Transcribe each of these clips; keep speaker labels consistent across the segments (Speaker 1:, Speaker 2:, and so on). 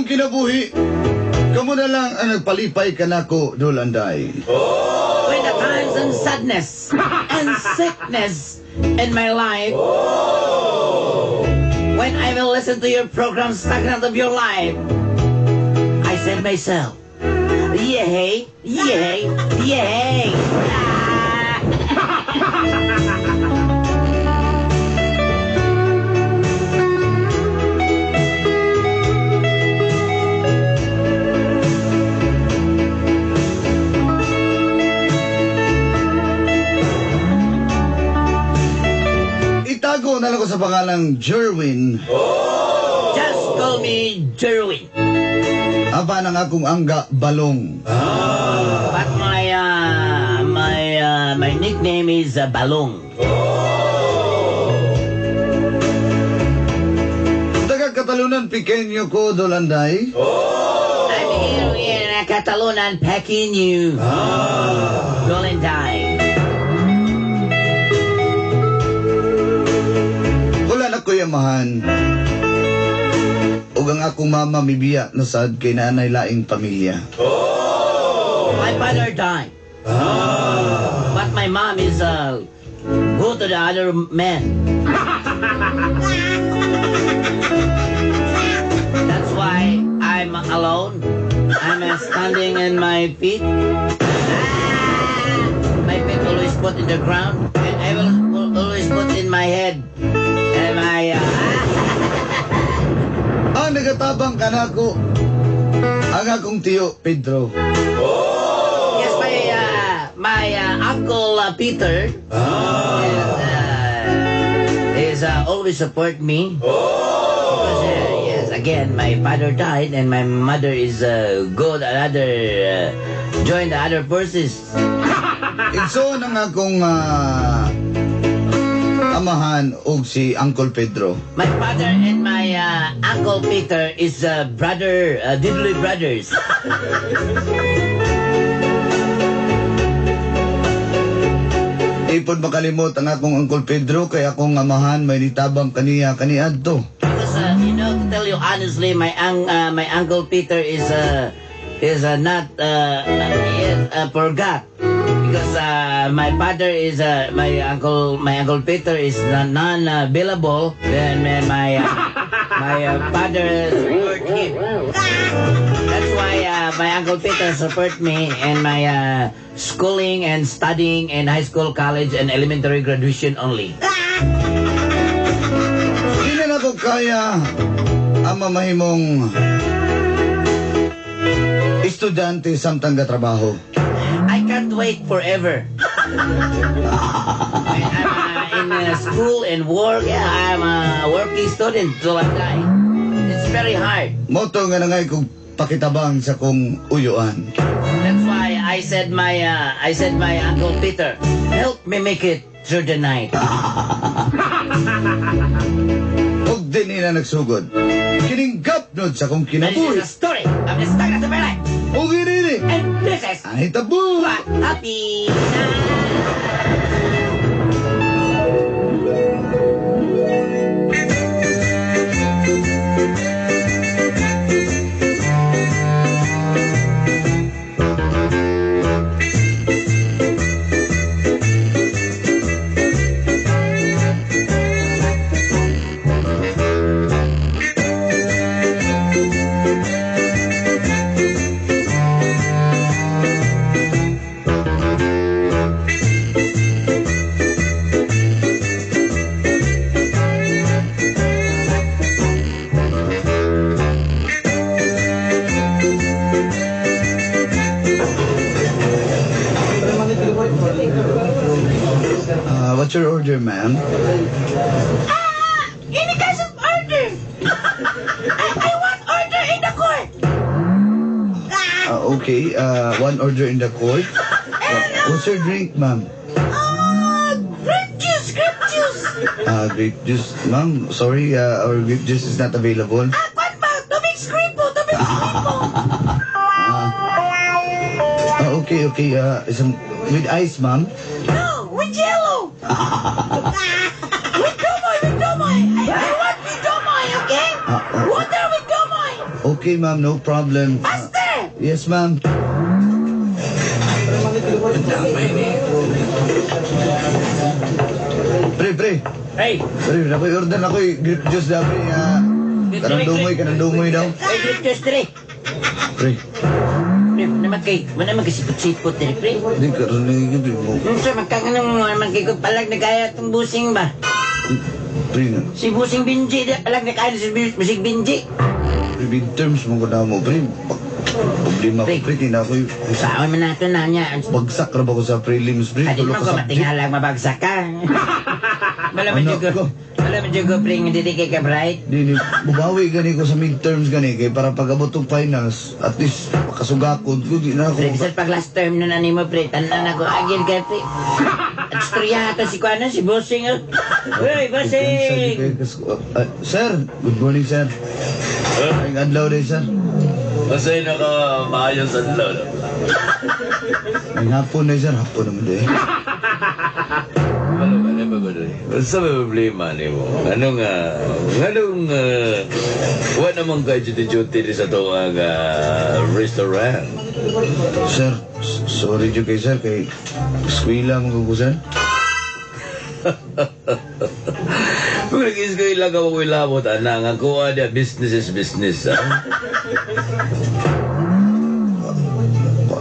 Speaker 1: akong kinabuhi, kamo na lang ang nagpalipay kanako, Dolanday.
Speaker 2: When the times and sadness and sickness in my life, when I will listen to your program, Stagnant of Your Life, I said myself, "Yay, yay, yay." Ah.
Speaker 1: Itago na lang ko sa pangalang Jerwin.
Speaker 2: Just call me Jerwin.
Speaker 1: Aba ng akong angga Balong.
Speaker 2: But my nickname is Balong.
Speaker 1: Taga Catalunan Pequeño ko, Dolanday.
Speaker 2: I'm here in Catalunan, Pequeño. Dolanday.
Speaker 1: Wala na ko yamahan. Ug ang akong mama mibiya na sad kay naanay laing pamilya.
Speaker 2: My father died. But my mom is go to the other man. That's why I'm alone. I'm standing in my feet. Ah! My feet always put in the ground, and I will always put in my head. And my
Speaker 1: Ang nagatabang kanako ang akong tiyo Pedro.
Speaker 2: Yes, my uncle Peter is always support me. Because, yes, again, my father died and my mother is go the other join the other forces.
Speaker 1: Igsoon ang akong amahan og si Uncle Pedro.
Speaker 2: My father and my uncle Peter is brother, Diddley brothers.
Speaker 1: Ipod makalimot ang akong Uncle Pedro kay akong amahan may nitabang kaniya kaniadto.
Speaker 2: Because to tell you honestly, my uncle Peter is not yet forgot. Because my father is my uncle Peter is non available. Then my father support him. That's why my uncle Peter support me in my schooling and studying in high school, college, and elementary graduation only.
Speaker 1: Di na nako kaya ang mamahimong estudyante samtang gatrabaho.
Speaker 2: I can't wait forever. When I'm in school and work, yeah, I'm a working student till I die. It's very hard.
Speaker 1: Mao to nga nangay kog pakitabang sa kong uyuan.
Speaker 2: That's why I said my uncle Peter, "Help me make it through the night."
Speaker 1: Og di nila nagsugod. Kining gapnod sa akong
Speaker 2: And this
Speaker 1: kinabuhi.
Speaker 2: is a story of the stagnant of my life.
Speaker 1: Og inini.
Speaker 2: And this is
Speaker 1: Ang hitabo.
Speaker 2: What happy na.
Speaker 1: What's your order, ma'am?
Speaker 2: Ah, any kinds of order. I want order in the court.
Speaker 1: Okay, one order in the court. What's your drink, ma'am?
Speaker 2: Grape juice, grape juice.
Speaker 1: Grape juice. Ma'am, sorry, our grape juice is not available.
Speaker 2: Ah, kwan ba? Tubig skripo, tubig skripo.
Speaker 1: Okay. Isang, with ice, ma'am?
Speaker 2: No, with jello. With domoy, with domoy. I want with domoy, okay?
Speaker 1: Ah.
Speaker 2: Water with domoy.
Speaker 1: Okay, ma'am, no problem.
Speaker 2: Faster!
Speaker 1: Yes, ma'am. Pre, pre.
Speaker 2: Hey!
Speaker 1: Pre, nakoy order na ko'y grape juice daw, pre. Kanang dumoy daw.
Speaker 2: Hey, grape juice, pre.
Speaker 1: Pre,
Speaker 2: Pre, wala naman kay sipot-sipot, pre, pre.
Speaker 1: di karon ni pre mo.
Speaker 2: Unsa man kang anong naman kay ko palag na kaya itong busing ba?
Speaker 1: Pre,
Speaker 2: Si Busing Benji, di palag na kaya si Busing Benji.
Speaker 1: pre, big terms mo ko na mo, pre. Problema ko, pre, kaya ako'y
Speaker 2: Saan man nato na niya?
Speaker 1: bagsak ra ba ko sa prelims, pre?
Speaker 2: Adi
Speaker 1: Tulo
Speaker 2: mo
Speaker 1: ka
Speaker 2: ko
Speaker 1: subject.
Speaker 2: matinghalag mabagsak ka. Wala man
Speaker 1: Ano
Speaker 2: jugo.
Speaker 1: ko?
Speaker 2: Wala man jugo, pre, nga dili kay ka bright.
Speaker 1: Di, di, bubawi gani ko sa midterms gani kay para pag abot og finals, at least makasugakod ko, di na ako.
Speaker 2: Pre, bisan pag last term nun ani mo, pre, tanan ako agil ka, pre. At istorya ata si Kuano, si Busing. Oh. Uy, Busing!
Speaker 1: Sir, good morning, sir. Ang adlaw day, sir.
Speaker 3: Kasi naka maayos adlaw no?
Speaker 1: Ang hapon day, sir. Hapon naman day.
Speaker 3: Ano ba na ba Unsa may problema nimo? Anong nganong wa naman kay duty duty sa tuang restaurant?
Speaker 1: Sir, sorry jud kay sir kay eskwela mo ko, sir.
Speaker 3: Kung nag-eskwela ka mo ilabot ana nga kuha dia business is business. Ah?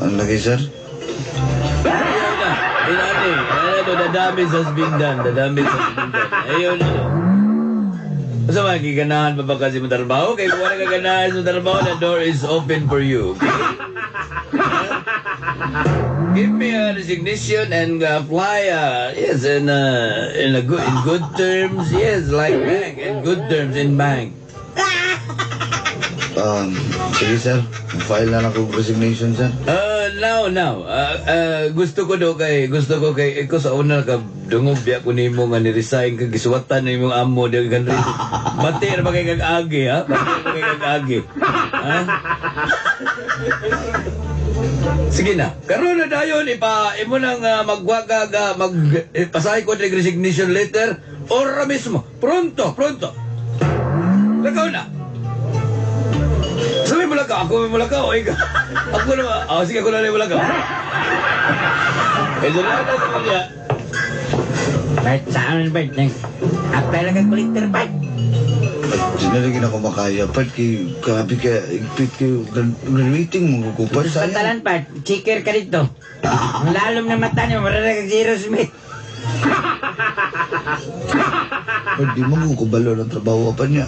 Speaker 1: Ano lagi, sir?
Speaker 3: Ayun na. Inani, ano, the damage has been done. The damage has been done. Ayun na. Basta makikiganahan pa ba kasi mo trabaho? Kaya kung wala ka ganahan sa trabaho, the door is open for you. Okay? Give me a resignation and apply. Yes, in a good in good terms. Yes, like bank in good terms in bank.
Speaker 1: Sige, sir. File na lang ko resignation, sir.
Speaker 3: Now, now. Gusto ko daw kay, gusto ko kay, ikaw sa una ka, dungog biya ko nimo nga ni-resign ka, gisuwatan na imong amo, di ka ganun. Bati na ba kay kag-agi, ha? Bati na ba kay kag-agi? Ha? Sige na. Karon na dayon, ipa, imo nang magwaga, ga, mag, pasahay ko ng resignation letter, ora mismo. Pronto, pronto. Lakaw na. Sabi mo lakaw, ako may mulakaw. Ay, ako na, oh, sige, ako na lang mulakaw. Eh, na sa niya.
Speaker 2: Bert, saan, Bert? Apply lang kang collector, Bert.
Speaker 1: Di na rin ako makaya, Part, kay, grabe ka, igpit kayo, graduating mo ko, Part,
Speaker 2: Tapos
Speaker 1: sayang.
Speaker 2: pantalan, Bert, checker ka dito. Ang lalom na mata niyo, marara kang Zero Smith.
Speaker 1: Part, di mo ko kubalo ng trabaho pa niya.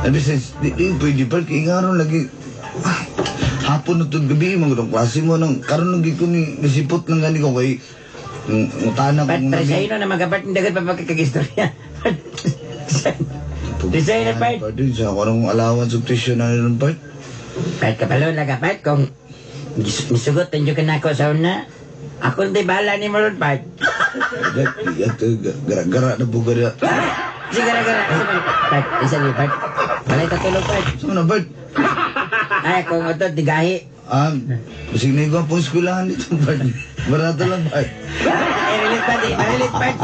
Speaker 1: And besides, di pwede, Part, kay ngaron lagi, hapon na itong gabi, mga itong klase mo, nang, karon lagi ko ni, nisipot lang gani ko kay, ngutana
Speaker 2: Bert,
Speaker 1: kong
Speaker 2: pre, sa'yo na mga Bert, hindi agad pa pagkakagistorya. Resign na, Bert.
Speaker 1: Part, sa ako nung allowance of tuition na rin, Part.
Speaker 2: Bert, kabalo lang ka, Bert, kung nisugot, tanyo ka na ako sa una. Ako hindi bahala ni mo ron, Bert.
Speaker 1: Gara-gara na buga.
Speaker 2: Si gara-gara. Bert, isa niyo, Bert. Walay tatulog, Bert.
Speaker 1: Saan na, Bert?
Speaker 2: Ay, kung ito, digahi.
Speaker 1: Basig na yung pong eskwelahan dito, Bert. Barato lang, Bert.
Speaker 2: Ay, relate, Bert. Eh, relate, Bert.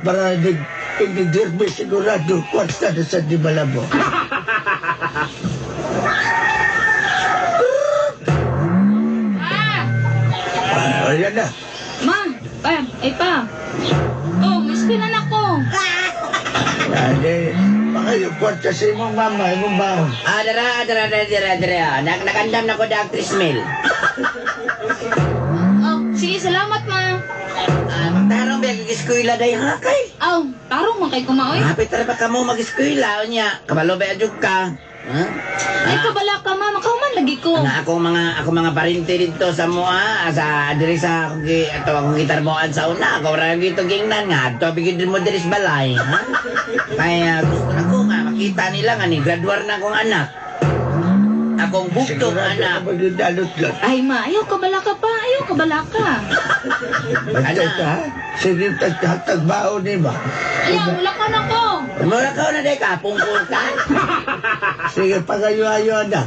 Speaker 4: Para nag-dirbe sigurado kwarta na sa di malabo.
Speaker 5: Ah!
Speaker 4: Ayan na.
Speaker 5: Ma! Pa! Ay pa! Oh, may eskwela na ko.
Speaker 4: Ade, baka yung kwarta sa imong mama, imong baon.
Speaker 2: Ah, dara, dara, dara, dara, dara. Nakandam na ko da actress mail.
Speaker 5: Oh, sige, salamat ma.
Speaker 2: Ah, magtarong ba kag-eskwela day ha kay?
Speaker 5: Aw, tarong man kay kumaoy.
Speaker 2: Hapit ra ba kamo mag-eskwela unya? Kabalo ba adjud ka? Ha?
Speaker 5: Ay, kabala ka, ma. Makahuman lagi ko.
Speaker 2: Na akong mga parente dito sa mua sa diri sa akong gi ato akong gitarboan sa una ako ra gito gingnan nga adto bigid mo diri sa balay, ha? Kaya gusto na ko nga makita nila nga ni graduar na akong anak, akong bugtong
Speaker 4: Sigurado
Speaker 2: anak.
Speaker 4: ka magdalot-lot.
Speaker 5: Ay, ma, ayaw kabala ka pa. Ayaw kabala ka.
Speaker 4: Bantay ka, ha? Sige, hatag baon ni ba?
Speaker 5: Ayaw, wala ka na ko.
Speaker 2: Mura ka na day ka pungkol ka.
Speaker 4: Sige, pagayo-ayo, anak.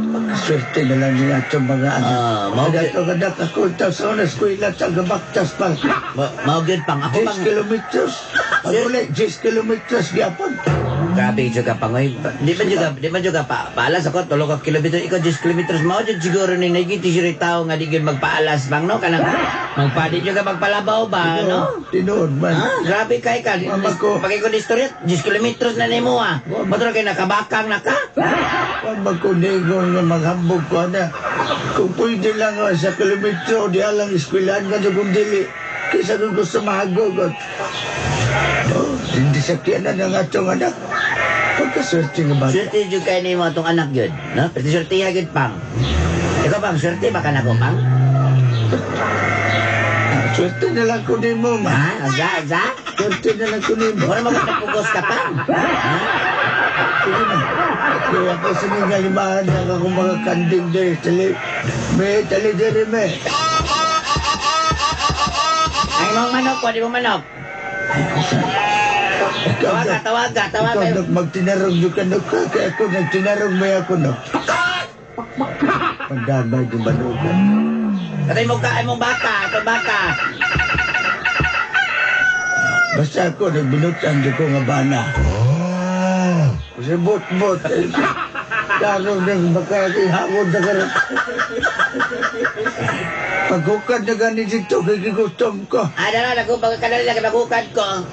Speaker 4: Pagkaswerte na lang niya itong mga anak.
Speaker 2: Ah, mao
Speaker 4: Kaya ito anak ako, sa una eskwela, taga-baktas pa.
Speaker 2: Mao gyud pang ako
Speaker 4: 10
Speaker 2: pang
Speaker 4: kilometers. Pag-uli, 10 kilometers gyapon.
Speaker 2: Grabe jud ka pangoy. Di ba juga pa paalas ako 3 ka kilometro, ikaw 10 kilometros, mao jud siguro ni nagiti siguro tao nga di gyud magpaalas bang no, kanang magpadi jud ka magpalabaw ba no?
Speaker 4: Tinuod man.
Speaker 2: Ah, grabe kay ka.
Speaker 4: Mama ko.
Speaker 2: Pag ikaw istorya, 10 kilometros na nimo ah. Motor kay nakabakang na ka.
Speaker 4: Wa magkuningon nga maghambog ko na. Kung pwede lang sa kilometro, di alang eskwelahan ka kung dili. Kaysa kung gusto mahagogot. Oh, hindi sakyanan ang atong anak. Pagkaswerte nga bata.
Speaker 2: Swerte jud kay nimo atong anak gyud, no? Pero swerte gyud pang. Ikaw pang swerte ba ka nako pang?
Speaker 4: Ah, swerte na lang ko nimo, ma.
Speaker 2: Ha? Za za?
Speaker 4: Swerte na lang ko nimo.
Speaker 2: Mura mo nagpugos ka pang. Ha?
Speaker 4: Sige na. Kaya ako sa mga limahan na akong mga kanding diri. Tali, me, tali diri, me.
Speaker 2: Ay mong manok, di mo manok.
Speaker 4: Ikaw,
Speaker 2: Tawaga, tawaga, tawaga.
Speaker 4: Ikaw, Dok, magtinarong yung kanok ka. Kaya ako, nagtinarong may ako, no. Pandamay di manugan.
Speaker 2: Katay mo ka, ay mong baka, ito baka.
Speaker 4: Basta ako, nagbinutan di ko nga bana. Kasi bot-bot. Eh, Karong nang baka ihawod na karon. Paghukad na gani dito, kay gigutom ko.
Speaker 2: Adara, nagupag ka dali, nagpagukad ko.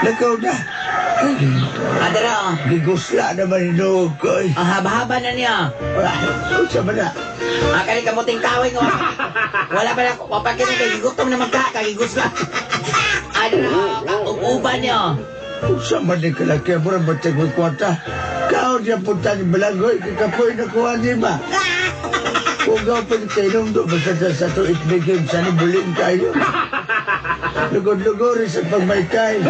Speaker 4: Nakaw na. Ay,
Speaker 2: Adara, oh.
Speaker 4: gigusla naman hinuog ko. Eh.
Speaker 2: Ang haba-haba na niya.
Speaker 4: Unsa man na?
Speaker 2: Ah, kani kamuting kaway nga. Wala pa na, wala pa kini kay gigutom na magka, kagigusla. Adara, oh, uban niya.
Speaker 4: Unsa man ni kalaki mo rin batag mo kwarta. Kao niya punta ni Balagoy, kakapoy na kuha ni ba? Kung gaw pa ni Kainong do, basta sa to itbigin, sana bulin kayo. Lugod-lugod sa pagmaytay.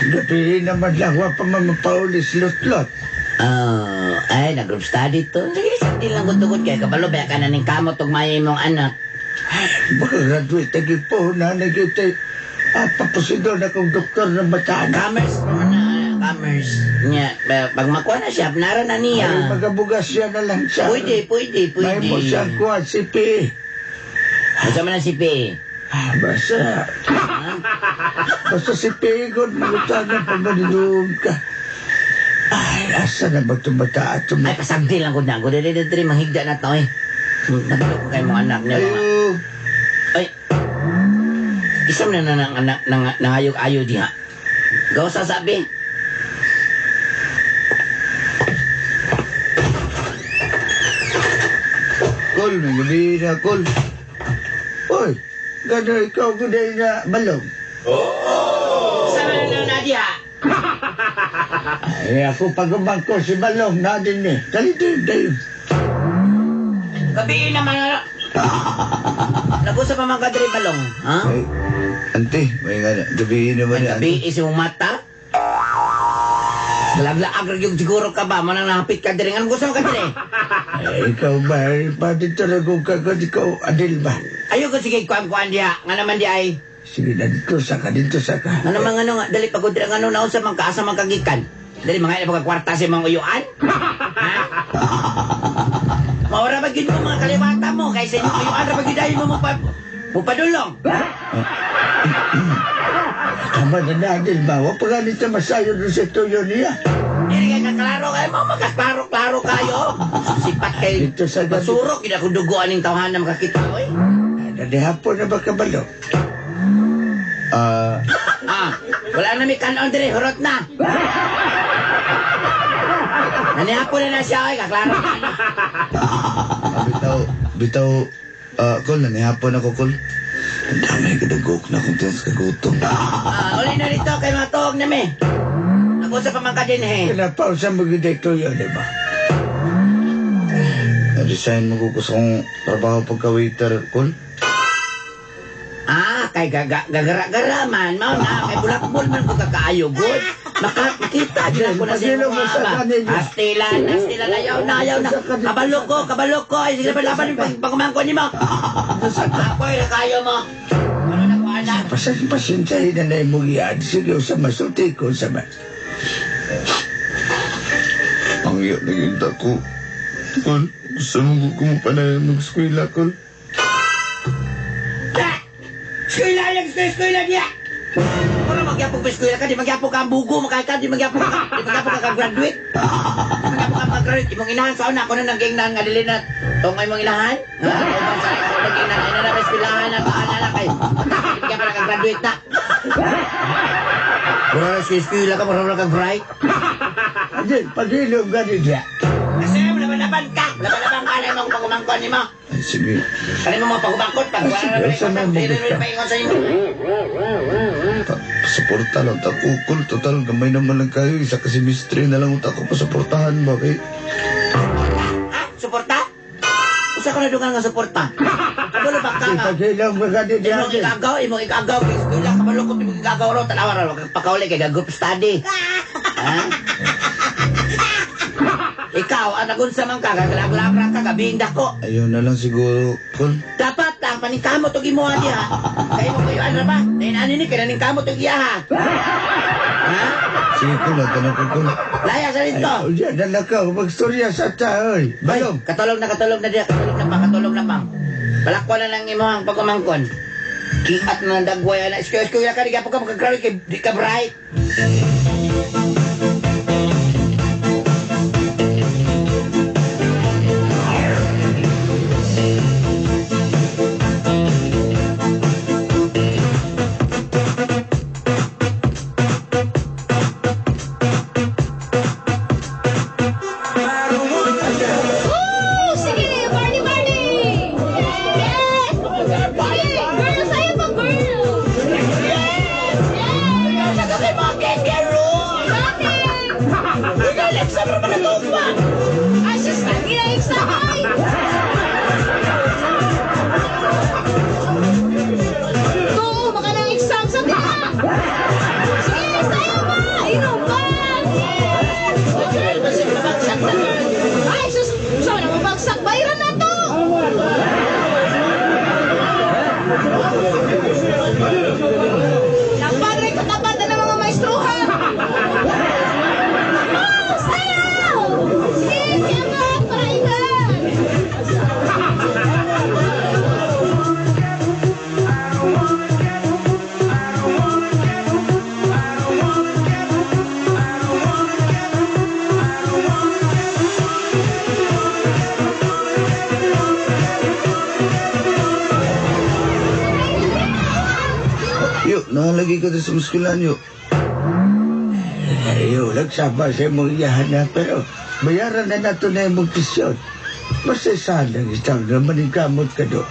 Speaker 4: Gabi naman lang, wa pa man mapaulis lot-lot.
Speaker 2: Ah, ay, nag-group study to. Sige, sakti lang gud kay kabalo ba ka na ning kamot ug may imong anak.
Speaker 4: Baka graduate, tagi po na nagkita. Ah, papusidor na kong doktor ng bataan.
Speaker 2: Commerce pa man na, commerce. Nya, pag makuha na siya, nara na
Speaker 4: Ay,
Speaker 2: niya.
Speaker 4: magabugas siya na lang siya.
Speaker 2: Pwede, pwede,
Speaker 4: May
Speaker 2: pwede.
Speaker 4: mo siyang kuha, CPA.
Speaker 2: Asa man ang CPA?
Speaker 4: Ah, basta,
Speaker 2: Ha?
Speaker 4: basta si Pigod, magutan na pag manidoon ka. Ay, asa na ba itong bata at
Speaker 2: Ay, pasagdi lang ko na. Kung dili dili manghigda na to eh. Nagdalo ko kay mga anak niya. Mga.
Speaker 4: Ayo,
Speaker 2: Ay, isa man na nang anak nang nangayog-ayo diha. Gawa sa sabi.
Speaker 1: Kol, may gabi na, Kol.
Speaker 4: Uy, gano'n ikaw ko dahil na balong.
Speaker 2: Sa man na na diha.
Speaker 4: Ay, ako pag ko si Balong na din eh. Dali din, dali.
Speaker 2: Gabi naman na. Nagusa pa man ka diri balong, ha?
Speaker 1: Ay, ante, may nga na. Gabi naman
Speaker 2: Ay,
Speaker 1: na,
Speaker 2: gabi
Speaker 1: ante.
Speaker 2: isi mong mata. Laglaag ra yung siguro ka ba? Manang nahapit ka diri. Anong gusto mo ka diri?
Speaker 4: Ay, ikaw ba? Ay, pa dito na kung kagod ikaw, Adil ba?
Speaker 2: Ayoko sige kuan-kuan diha. Nga naman di ay.
Speaker 4: Sige na, dito sa ka, dito sa ka.
Speaker 2: Ano man ano nga, dali pagod diri ang ano naunsa man kaasa man kagikan. Dali mga ina kwarta sa mga uyuan. Ha? Maura ba gyud mo mga kaliwata mo kay sa inyong uyuan ra ba gyud ayo mo mo pa mupadulong.
Speaker 4: Tama na na, Adel ba? Wa pa ganit na masayo doon sa tuyo niya.
Speaker 2: Dili kay kaklaro kayo mo, magkaklaro-klaro kayo. Sipat kay
Speaker 4: Dito sa gabi.
Speaker 2: masurok gid akong dugo aning tawhana makakita oy.
Speaker 4: Nadihapon na ba kabalo?
Speaker 1: Ah,
Speaker 2: Ah, wala na mi kanon diri, hurot na. Nanihapon na na siya oy, kaklaro na na.
Speaker 1: Bitaw, bitaw, Kol, nanihapon ako, Kol. Ang dami kadagok na kung tiyan sa kagutom.
Speaker 2: Ah, uli na dito kay mga tuog na mi. Ako sa pamangka din eh.
Speaker 4: Kinapausa mo gid tuyo, di ba?
Speaker 1: Resign mo ko sa akong trabaho pagka-waiter, Kol.
Speaker 2: Ah, kay gagara-gara man, mao na kay bulakbol man ko kakaayo good. Makita gyud ako na sa
Speaker 4: Pagilom mo sa
Speaker 2: ba.
Speaker 4: kanila.
Speaker 2: Astilan, astilan ayaw na, ayaw na. Kabalo ko, ay sige laban laban pagumangkon nimo. Apoy na kayo mo. Ano na ko anak?
Speaker 4: Pasensyahin na na imong iyan. Sige, sa masulti ko sa ma.
Speaker 1: Ang iyo naging ko. Kol, gusto mo ko mo pala mag-eskwela, Kol.
Speaker 2: Ah! Eskwela lang, eskwela, eskwela niya. Mura magyapog pa eskwela ka, di magyapog ka ang bugo, makaya ka, di magyapog ka, di magyapog ka graduate. Di magyapog ka mag-graduate. Imong inahan sa una, ako na naging nga dili na tungay imong inahan. Ha? Uban sa ako naging nang ina na eskwelahan na taan na kay. Di magyapog ka graduate na. Mura na eskwela ka, mura na ka bright.
Speaker 4: Adel, pagilom gani niya.
Speaker 2: Kasi laban-laban ka, laban-laban ka na imong pagumangkon nimo.
Speaker 1: Ay, sige.
Speaker 2: Kani mo mga pagumangkon, pag wala na
Speaker 4: Sige, sa mga
Speaker 2: dili
Speaker 4: gusto.
Speaker 2: na paingon sa imo.
Speaker 1: Pasuporta lang ta ko, Kol. Total, gamay naman lang kayo. Isa kasi mystery na lang utak ko pasuportahan ba, kay?
Speaker 2: Ha? Suporta? Usa ko na dungan nga suporta. Kabalo ba ka nga?
Speaker 4: Pagilom ka gani niya.
Speaker 2: Imong
Speaker 4: Adel.
Speaker 2: ikagaw, imong ikagaw, kay eskwela, kabalo ko imong ikagaw ro, tanawa ra, wag pakauli kay ga group study. Ha? Ikaw, ang nagunsa man ka, gaglaglag ra ka, gabing dako.
Speaker 1: Ayaw na lang siguro, Kol.
Speaker 2: Dapat ang paningkamot og imuha diha. Kay mo kuyo ano ba? Nainani ni kay naningkamot og iya ha. Ha?
Speaker 1: Sige, Kol. Tanong ko, Kol.
Speaker 2: Laya sa dito.
Speaker 4: Ay, diyan na lang ka. Magstorya sa ta, oy.
Speaker 1: Balong!
Speaker 2: Katulog na diha, katulog na pa, katulog na pa. Balakwa na lang imong pagumangkon. Kiat na dagway na. Eskwela, eskwela ka, di ka pa ka makagraduate kay di ka bright.
Speaker 5: Woo! Sige, party, party! Yes! Sige, girl, sa'yo pa, girl! Yes! Yes!
Speaker 2: Sa mga kangaroo!
Speaker 5: Bakit?
Speaker 2: Alexa, pero manatugma!
Speaker 5: Ay, sus, lagi na exam, ay! Tuo, maka ng exam sa tina! Sige, sa'yo pa! Inom pa! Yes!
Speaker 2: Girl, basig mabagsak na girl.
Speaker 5: Ay, sus, saan na mabagsak? Bayaran na to! Ang padre katapat na ng mga maestruhan! Oh, sayaw! Sige, siyangat, paraigan!
Speaker 1: Yo, nakalagay ka din sa muskulan, yo.
Speaker 4: Ayo, nagsama sa imong iyahan na, pero bayaran na nato na imong tisyon. Basta sana ang isang na maningkamot ka do.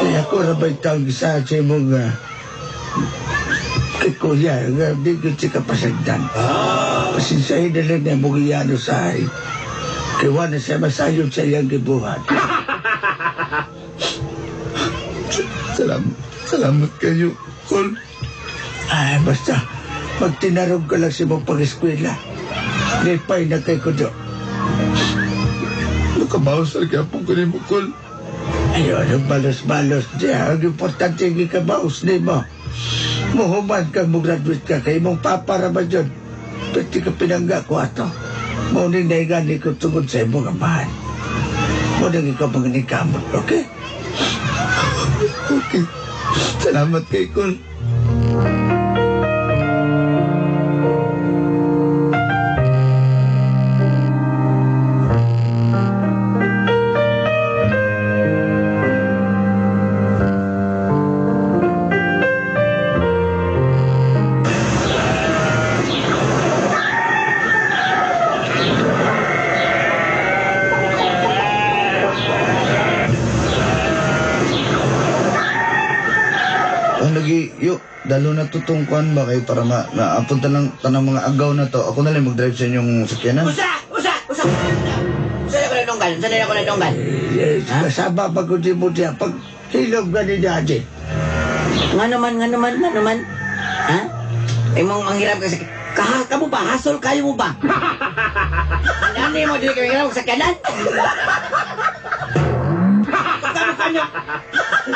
Speaker 4: Kaya ako rabay tawag isa sa imong kay kuya, nga di ko siya kapasagdan. Pasensyahin na lang na imong iyano sa ay. Kaya wala siya masayod sa iyang gibuhat.
Speaker 1: Salamat. Salamat kayo, Kol.
Speaker 4: Ay, basta, magtinarong ka lang sa imong pag-eskwela. Lipay na kay kudo.
Speaker 1: Nakabawas lagi apong ko nimo, Kol.
Speaker 4: Ayun, ang balos-balos diya. Ang importante ang ikabaos ni mo. Muhuman ka, mo-graduate ka, kay imong papa ra ba dyan? Pwede ka pinangga ko ato. Mauning naigani ko tungod sa imong amahan. Mauning ikaw manganikamot, okay?
Speaker 1: Okay. Salamat kay Kol. Sige, yo, dalo na to tong kuan ba kay para ma maapunta lang tanang mga agaw na to. Ako na lang mag-drive sa inyong sakyanan.
Speaker 2: Usa! Usa! Usa! Usa na ko na donggan. Usa na ko na donggan.
Speaker 4: Kasama pa ko si mo diya. Pag hilom ka ni daddy.
Speaker 2: Nga naman, nga naman, nga naman. Ha? Imong manghirap ka sa... Kaha, ka mo ba? Hasol kayo mo ba? Ano mo, dili ka manghirap sa kanan? Pagkamit ka nyo.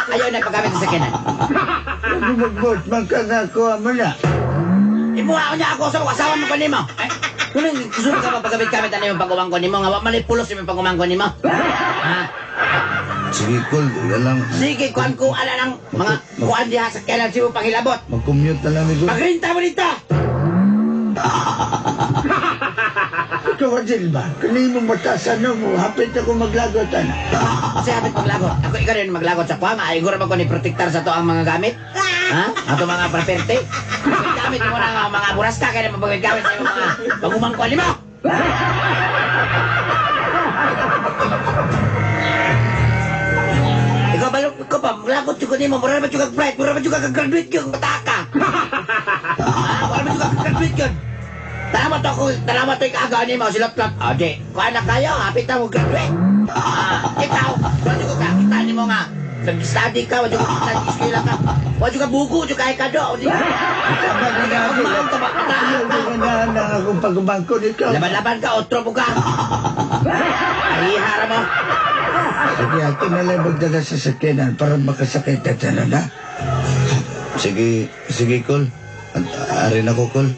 Speaker 2: Ayaw na pagkamit sa kanan.
Speaker 4: Magbot man ka nga kuha mo na.
Speaker 2: Imuha ko niya ako sa mga asawa mo ko nimo. Eh, kung gusto ka pa pagkamit-kamit ano yung pag-umangko nimo, nga wa man pulos yung pag-umangko nimo. Ha?
Speaker 1: Sige, cool. Lang.
Speaker 2: Sige, kuan ko ala ng mga kuan diha sa kanan sibo pangilabot.
Speaker 1: Mag-commute na lang, amigo.
Speaker 2: Magrinta mo dito!
Speaker 4: Ikaw, Adil ba? Kanimo matasan mo, hapit ako maglagot, ana.
Speaker 2: Kasi hapit maglagot. Ako ikaw rin maglagot sa kuha. Maaiguro ba ko ni protektar sa to ang mga gamit? Ha? Ato mga property? Gamit mo na ang mga buraska kaya na mapaggamit sa imong mga pagumangkuan nimo. Ikaw balok ko pa, maglagot jud ko nimo, mura ba jud kag flight, mura ba jud kag graduate gyud bata ka. Ha? Mura ba jud kag graduate gyud? Tanawa to ako, tanawa to ikaagaw nimo silot lot. O di, kuha na kayo, hapit na mo graduate. Ah, ikaw, wala jud ko ka, kita nimo nga nag-study ka, wala jud ka nag-eskwela ka. Wala jud ka bugo, jud kay kado. O di.
Speaker 4: Tama na daddy.
Speaker 2: Maong ka ba?
Speaker 4: Ayaw ko na na akong pagumangkon ikaw.
Speaker 2: Laban-laban ka, otro mo ka. Arihara mo.
Speaker 4: Sige, ako na lang magdala sa sakyanan para makasakay ka tanan, ha?
Speaker 1: Sige, sige, cool. At arin ako, cool.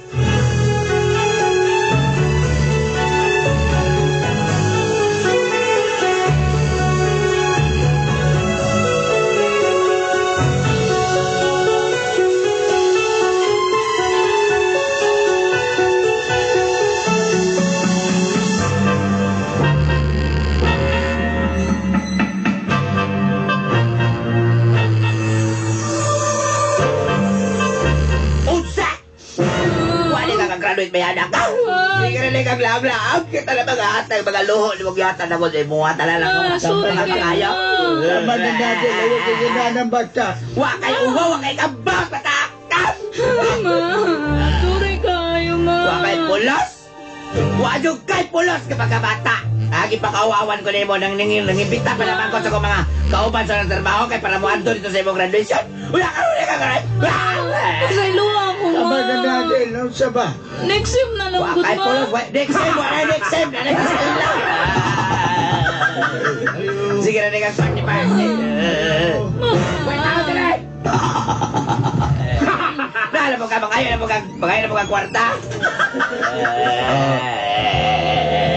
Speaker 2: Unsa! Wala ka kag-graduate ba yan ka? Hindi ka rin kag lablaab. Kita na mga hatag, mga luho. Di mo gihatan ako sa imuha. Tala lang ako.
Speaker 5: Ah, sorry
Speaker 2: Mga
Speaker 5: kayo,
Speaker 2: kayo.
Speaker 5: ma.
Speaker 4: Tama na daddy, ayaw ko na ng bata.
Speaker 2: Wa kay uwa, wa kay kabak, patakas!
Speaker 5: Ma, sorry kayo, ma.
Speaker 2: Wa kay pulos! Wa jud kay pulos kapag kabata. Agi pakawawan ko nimo nang nangin nangimbita pa naman ko sa akong mga kauban sa trabaho kay para moadto dito sa imong graduation. Wala ka wala ka graduate.
Speaker 5: Pasayloa ako, ma.
Speaker 4: Tama na daddy, unsa ba?
Speaker 5: Next time na lang,
Speaker 2: Wa
Speaker 5: good,
Speaker 2: kay
Speaker 5: ma.
Speaker 2: pulos, wa next time, wa na next time, na next time lang. Sige na kang party party. Wait out dire. Nala mo ka mangayo na mo ka mangayo na mo ka kwarta.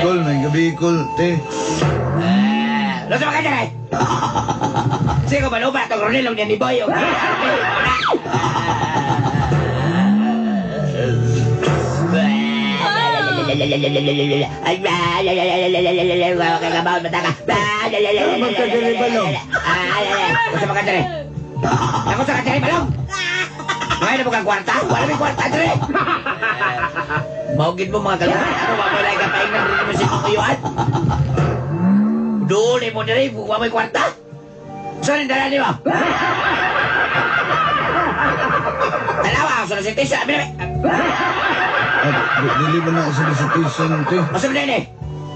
Speaker 1: Cool, may gabi, cool. Te,
Speaker 2: Lo sa mga dire. Sige ko maluba tong Ronel niya ni Boy. Okay. Ako sa kadiri balong. Ngayon na mo kang kwarta? Wala may kwarta dire. Maugid mo mga kalimutan. Ano ba mo ka paingnan rin mo sa imong? Doon mo dire, wa may kwarta. Saan ang dala nimo? Dalawa, solicitation. Abi na.
Speaker 1: Dili mo na ako solicitation, te.
Speaker 2: Masa ba na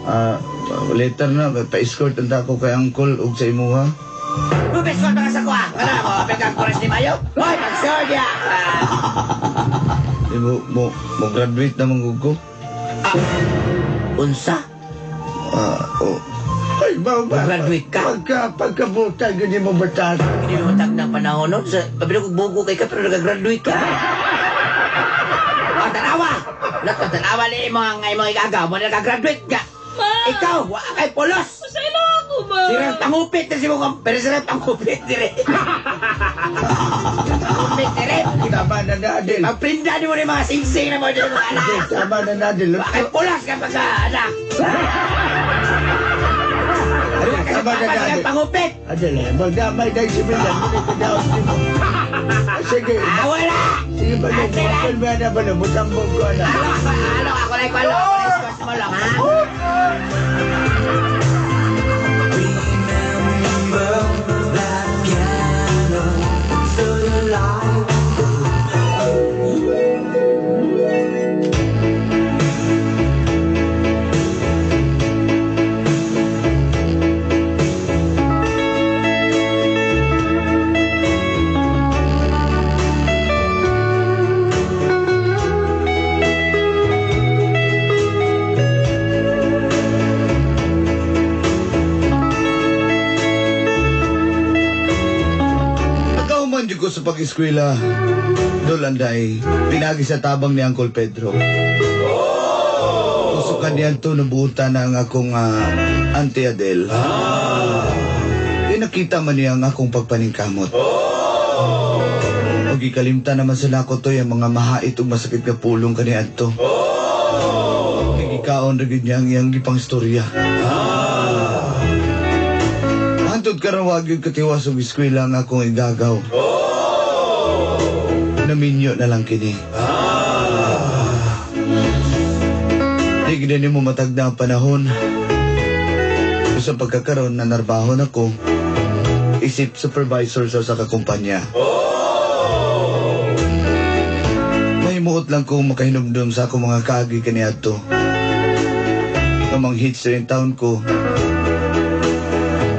Speaker 1: Ah, letter na, pa-escort ang ako kay uncle ug sa imuha.
Speaker 2: Bubes ko mga sa kuha. Ano ako, apel kang kores ni Mayo? Hoy, mag-sure niya.
Speaker 1: Di mo, mo, mo graduate na manggug ko.
Speaker 2: Unsa?
Speaker 1: Ah, oh.
Speaker 4: Ay, ba, ba,
Speaker 2: Mag-graduate ka?
Speaker 4: Pagkabuta, ganyan mo bata.
Speaker 2: Hindi mo tag ng panahon nun. Sa, pabilo ko bugo kay ka, pero nag-graduate ka. Oh, tanawa! Lato, tanawa ni imong imong igagaw mo na nag-graduate ka.
Speaker 5: Ma!
Speaker 2: Ikaw, wa kay pulos.
Speaker 5: Pasaylo ako, ma.
Speaker 2: Sirang pangupit na si mong, pero sirang pangupit dire. Pangupit dire.
Speaker 4: Tama na daddy.
Speaker 2: Magprinda ni mo ni mga singsing na mo dire mga anak.
Speaker 4: Tama na daddy.
Speaker 2: Wa kay pulos ka pagka anak.
Speaker 4: Tama na daddy.
Speaker 2: Pangupit.
Speaker 4: Adel, magdamay dahil si Milan, hindi ko daw mo. Sige,
Speaker 2: Ah, wala.
Speaker 4: sige balong, mapal mo na balong, mutambong ko na.
Speaker 2: Ano ako, ano ako lang, ako lang, ako mo lang, ha?
Speaker 6: Remember that piano through the light.
Speaker 1: pag-eskwela, Dolanday, pinagi sa tabang ni Uncle Pedro. Uso niya to nabutan na ang akong Auntie Adele. Di nakita man niya ang akong pagpaningkamot. O gikalimtan naman sila ko to yung mga mahait ug masakit nga pulong kaniadto. Kay gikaon ra gyud niya ang iyang gipang istorya. Hantod karon wa gyud katiwas og eskwela ang akong igagaw. Naminyo na lang kini. Di gid nimo matagda ang panahon. Sa pagkakaroon na narbahon ako, isip supervisor sa usa ka kumpanya. Mahimuot lang kong makahinumdum sa akong mga kaagi kaniadto. Nga mang-hits rin taon ko.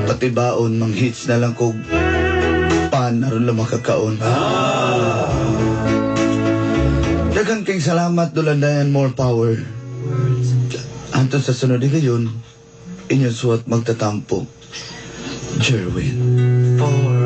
Speaker 1: Pati baon, mang-hits na lang kog pan aron lang makakaon. Daghan kay salamat, Dulandayan, more power. Anton sa sunod gayon, inyong suwat magtatampo. Jerwin.
Speaker 2: Four.